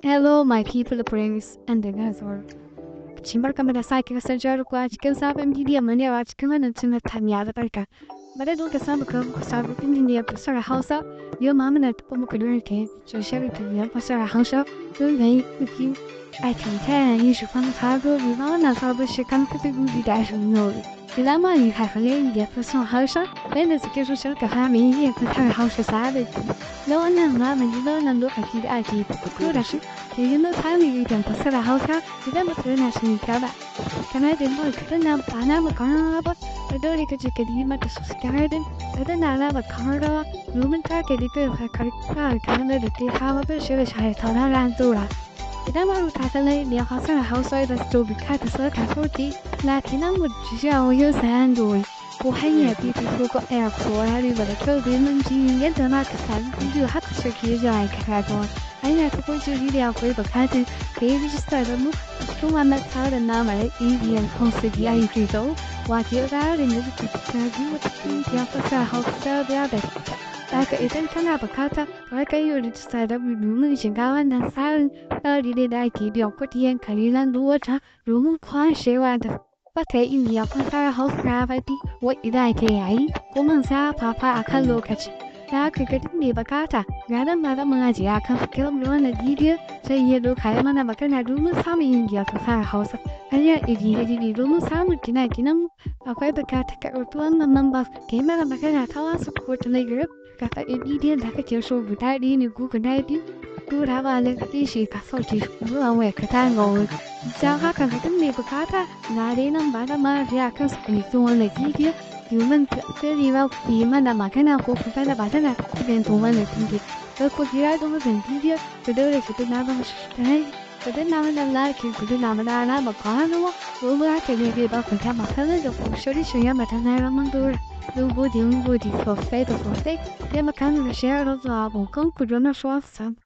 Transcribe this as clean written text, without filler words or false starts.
Hello my people, prince and the Gazor. Barkanmu da sake kasancewa da ku a cikin sabon bidiyon mu na yau a cikin wannan channel ta mai albarka. Bari da muka samu kawo muku sababbin bidiyon fassarar Hausa, yau ma muna taɓa muku da wani shirin fassarar Hausa don yi biki a kyauta yin shi kwan sabo na wannan sabon shekarar 2024. Idan ma ni haifale da fassarar Hausa, wanda suke so su rika fara yin fassarar Hausa sabon na wannan zamani, na wannan lokaci da ake fito da shi, yanzu na samun bidiyon fassarar Hausa idan mutum yana son ya ba. Kamar da muka danna alamar ƙararrawa ba, ka dole ka je ka yi mata subscribing, ka danna alamar ƙararrawa domin take da kai ka kanar da kai sababbin shirye-shirye ta ɗora. Idan ba ta sanar da fassarar Hausa da su bukata sarka sauti na kinan mu jiya yau sayan doyi ko hanya biyu ko ɗaya ko wani ba da kyau domin ji yadda ma ka sami bidiyo haka suke zuwa ka kaga hanya ta kwanci bidiyo. Akwai bukatar ka yi rijista da mu a cikin wannan tsarin namu na ABN Hausa DIP zo, wato tsarin da suke fitar biyu wata ƙungiya fasahar Hausa da haka. Idan kana bukata, ka yi rijista da mu domin shiga wannan tsarin. Tsari ne da ake biyan kuɗi yan kalilan duk wata domin kwashewa da baka iya fasahar Hausa faɗi wadda ake yayi kuma zafafa a kan lokaci. Da haka ga duk mai bukata, ranar malamin ajiye a kan film da wannan bidiyo sai iya doka ya mana magana domin samun yin fasahar Hausa. Hanyar iri-iri domin samun gina-ginan mu, akwai bukatar ka ɗauki wannan lamba ka yi mana magana ta WhatsApp ko Telegram, ka faɗi bidiyon da kake so, guda ɗaya ne ko guda biyu, tura ba link shi ka sauke zuwa wayarka ta wuri. Don haka ga duk mai bukata, ga dai nan ba da marafiya kan su wannan bidiyo domin ba ku yi mana magana ko ku fara magana idan tun wannan bidiyo. Kar ku jira da wannan bidiyo, ku daure ku danna mana subscribe, ku danna mana like, ku danna mana alamar ƙararrawa, domin haka ne zai ba ku dama sanar da ku shirye-shiryen mu ta zarar mun ɗora. Mun gode, mun gode sosai da sosai. Taimaka mana share zuwa abokanku domin su samu.